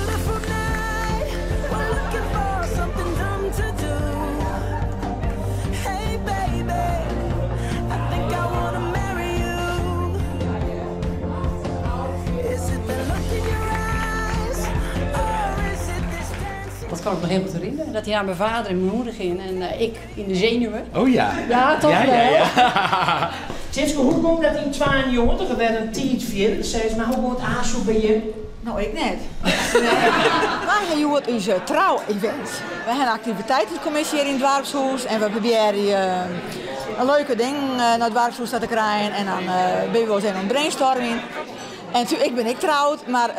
beautiful night. We're looking for something dumb to do. Hey baby, I think I wanna marry you. Is it the look in your eyes, or is it this dancing? Dat kan ik me heel goed herinneren. Dat hij naar mijn vader en mijn moeder ging en ik in de zenuwen. Oh ja. Ja, toch Ja, wel. ja, ja. Tjitske, hoe komt dat yn 92? Er werd in tiid fierder, sis mar, hoe komt het aanzoek by je? Nou, ik net. Wij hebben hjoed ús trou-event. We hebben een activiteitencommissie hier in het Doarpshûs en we proberen een leuke ding naar het Doarpshûs te krijgen en dan ben we wel eens even aan het brainstormen. En toen, ik ben ik trouwd, maar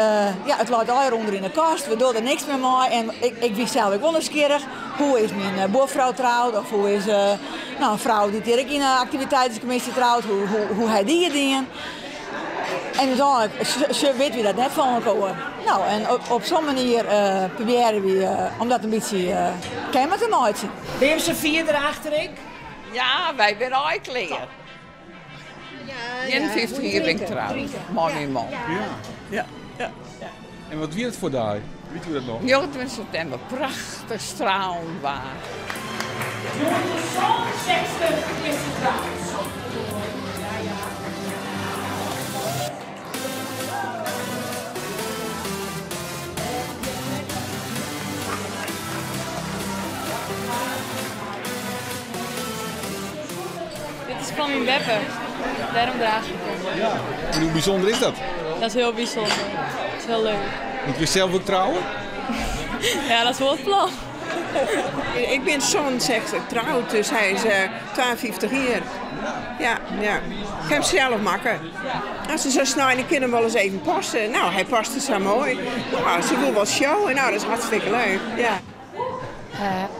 ja, het loopt al onder in de kast, we doen er niks meer mee. En ik wist zelf ook wel nieuwsgierig, hoe is mijn buurvrouw trouwd of hoe is een vrouw die hier ook in de activiteitscommissie trouwt, hoe hij die dingen. En uiteindelijk, ze weet wie dat net van elkaar. Nou, en op zo'n manier proberen we om dat een beetje kennis te maken. Ben je z'n vier erachter, ik? Ja, wij zijn al klaar. Ja, 51 jaar ben ik trouwd, man en man. Ja. Ja. Ja. En wat wie het voor daar? Weet u dat nog? 29 september, prachtig stralend waar. 60 is het trouwd. Dit is van mijn beppe. Daarom draag ik hem. Ja. En hoe bijzonder is dat? Dat is heel bijzonder. Dat is heel leuk. Moet je zelf ook trouwen? Ja, dat is wel het plan. Ik ben zo'n 60 trouwd, dus hij is 52 jaar. Ja, ja. Ik heb hem zelf maken. Als ze zo snijden, kunnen hem wel eens even passen. Nou, hij past er zo mooi. Nou, ze wil wel showen. Nou, dat is hartstikke leuk. Ja.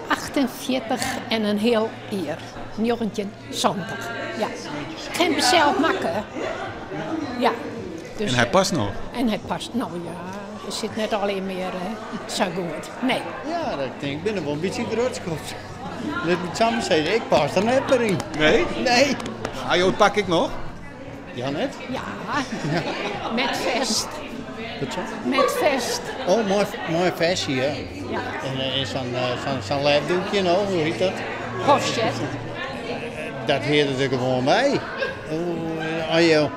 48 en een heel jaar. 79. Ja. Ik heb hem zelf maken. Ja. Dus, en hij past nog? En hij past, nou ja, hij zit net alleen meer zo goed. Nee. Ja, dat denk ik, ik ben er wel een beetje trots op. Let me samen zeggen, ik pas er net meer in. Nee? Nee. Ah, joh, pak ik nog? Ja, net? Ja, met vest. Wat zo? Met vest. Oh, mooi vestje, ja. Ja. En zo'n lijfdoekje, nou, hoe heet dat? Corset. Dat heerde er gewoon bij. Oh, oh, joh.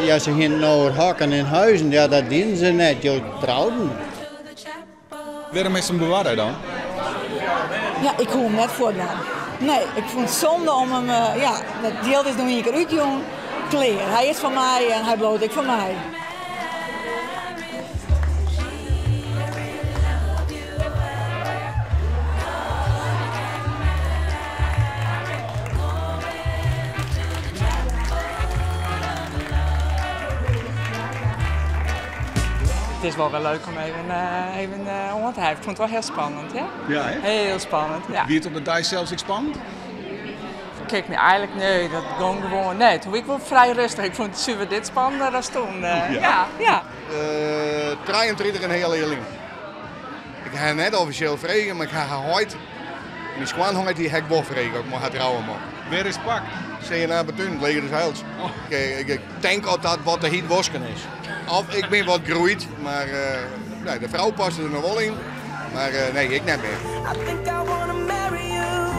Ja, ze gingen nou hakken in huizen, ja, dat dienen ze net, joh, trouwden. Waarom is hem bewaard dan? Ja, ik hoef hem net voor dan. Nee, ik vond het zonde om hem, ja, dat geld is nog één keer uit, jong. Kleer. Hij is van mij en hij bloot ik van mij. Het is wel wel leuk om even om te hebben. Ik vond het wel heel spannend, hè? Ja, hè? Heel spannend, ja. Wie het op de dij zelfs ook spannend? Kijk, nee, eigenlijk nee, dat ging gewoon nee. Toen ik wel vrij rustig. Ik vond het super dit spannender dan toen. Ja. Ja, ja. 33 en heel leerling. Ik heb net officieel vregen, maar ik ga haar ooit. Mijn schoonheid die heb ik wel vregen, ook maar haar trouwen man. Waar is pak? CNA Bethune, het leger des Heils. Oh. Ik denk altijd wat de heat wosken is. Of ik ben wat groeid, maar nee, de vrouw past er nog wel in. Maar nee, ik net meer. I think I wanna marry you.